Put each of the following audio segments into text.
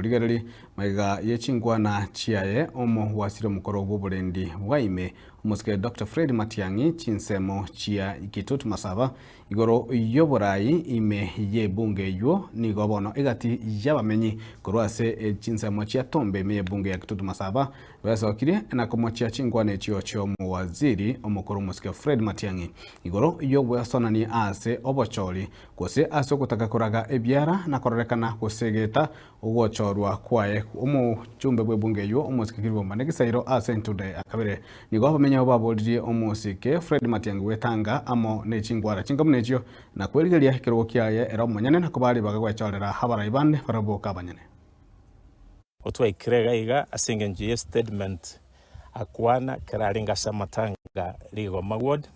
Morigereri magega ye chinkwana chiaye omowasiri omokoro bw'oborendi bwa ime omosike Doctor Fred Matiang'i chinsemo chia Kitutu Masaba Igoro y'oborai ime y'ebunge eyio nigo bono egati y'abamenyi korwa ase chinsemo chia Tombe ime y'ebunge ya Kitutu Masaba besokirie na komochia chinkwana echio chi'omowaziri omokoro omosike Fred Matiang'i igoro y'ogwesonania ase obochori gose ase ogotaka koraga ebiara na kororekana gosegeta Ogochorwa kwaye omochumbe bw'ebunge eyio, omosike Kirigomba Negisairo ase entuda ya kabere. Nigo abamenyi abo baboririe omosike Fred Matiang'i gwetanga amo ne chingwara chinga buna echio na kwerigeria ekerogo kiaye ere omonyene na kobaa ribaga gwechorera abarai bande barabwo boka abanyene. Otwaikire iga iga ase engencho ye statement akwana ekero arenge ase amatanga Rigoma ward,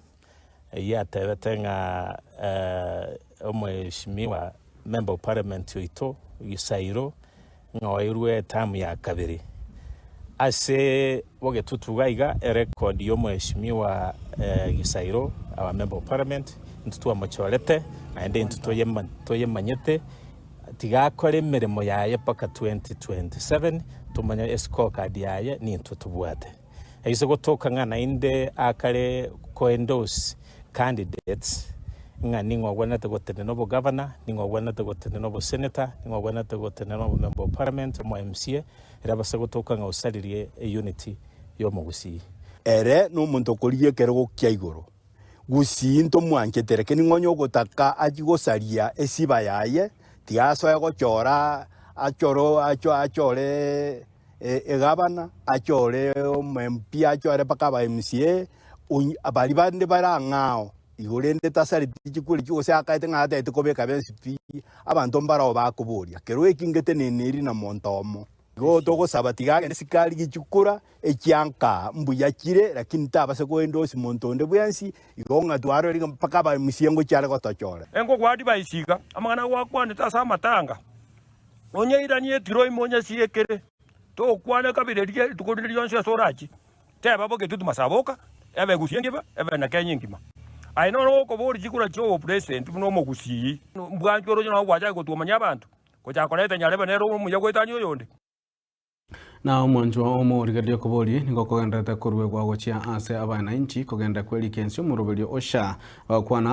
eyio atebete ng'a omweshimiwa member of parliament oito Gisairo ng'a oeirwe eterm ya kabere. Ase bogetutu iga iga erecord ya omweshimiwa Gisairo our member of parliament intwe twamochorete naende intwe toyemanyete tiga akore emeremo yaye mpaka 2027 tomanye escorecard yaye nintwe tobwate. Aise gotoka ng'a naende akare ko-endorse candidates ng'a ning'o ogwenerete gotenena obogavana, ning'o ogwenerete gotenena obosenator, ning'o ogwenerete gotenena obomember of parliament, omo MCA, ere abase gotoka ng'a osaririe eunity y'omogusii. Ere nomonto okorigia ekerogo kia igoro. Gusii ntomwanchete, lakini ng'onye ogotaka achie gosaria esiba yaye, tiga asoe gochora achore achore Egavana, achore omo-MP, achore mpaka aba-MCA, baria bande bare ang'ao, igo rende tasareti chikura echio gose akaete ng'a atagete kobeka bionsi pi, abanto mbarao bakoboria, kero eki ngeteneneri na monto omo. Igo togosaba tiga agende isiko arigie chikura, echianka mbuya chire, lakini tabasa koendorse monto onde bwensi, igo ng'a twarorire ng'a mpaka aba-MCA ngochia are gotochora. Engokwa advice iga, amang'ana gwakwanete ase amatanga. Onyeiranie etiro ime onyesiekere, tokwane kabere riria rituko rinde rionsi ase orachie. Teba bogetutu masaboka, ebe Gusii engima, ebe na Kenya engima. Aye noro okoboria chikura chia obopresident buna omogusii, mbwanchwe oroche nabo gwachaka gotwomania abanto, gochaka koreta nyarebe nere omuya goetania oyonde. Na omwanchwa omorigereria okobori nigo kogendererete koruegwa gochia ase abanainchi kogenda kwerika ense omoroberio o SHA. Bagokwana.